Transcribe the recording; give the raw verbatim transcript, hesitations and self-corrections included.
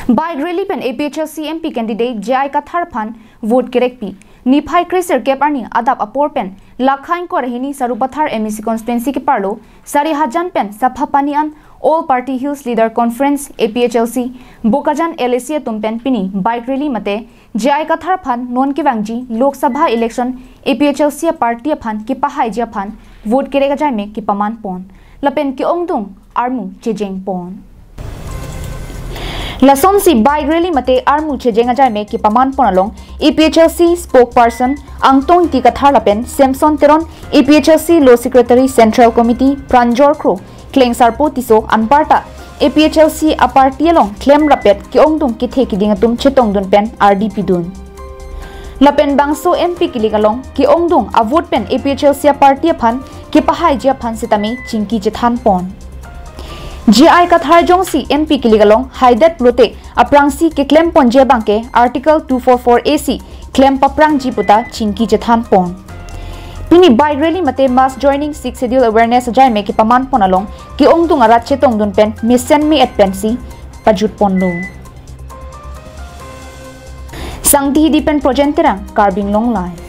Bike rally pen A P H L C M P candidate J I Kathar aphan vote kerekpi. Niphai kre sirkep arni adap apor pen Lakha ingkoi ra hini Sarupathar M A C constituency keparlo Sarihajan pen Saphapani an All Party Hills Leader Conference, A P H L C, Bokajan L A C atum pen pini bike rally mate J I Kathar aphan non kevangji Lok Sabha election A P H L C a party aphan kepahaiji aphan vote kerek ajaime kepaman pon. Lapen ke-ongdung armu chejeng pon. Lasonsi bike rally mate armu chejeng ajaime kepaman pon along A P H L C spokesperson Angtong Ingti Kathar lapen Samson Teron, A P H L C Law Secretary Central Committee Pranjor Kro, Klengsarpo Tisso anparta A P H L C a party along klem rapet ke-ongdung kethe keding atum chetongdun pen ardi pidun. Lapen bangso M P kilik along ke-ongdung a vote pen A P H L C a party aphan kepahaiji aphan sitame chingki chethan pon. J I Kathar jongsi M P kilik along haidet pulote aphrangsi keklem ponji abangke Article two four four A C klem paprangji puta chingki chethan pon. Pini bike rally mate mass joining Sixth Schedule awareness ajaime kepaman pon along ke-ongdung arat chetongdun pen mesen me-et pensi pajut ponlo. Sangti Hidi pen Projen Terang, Karbi Anglong Live.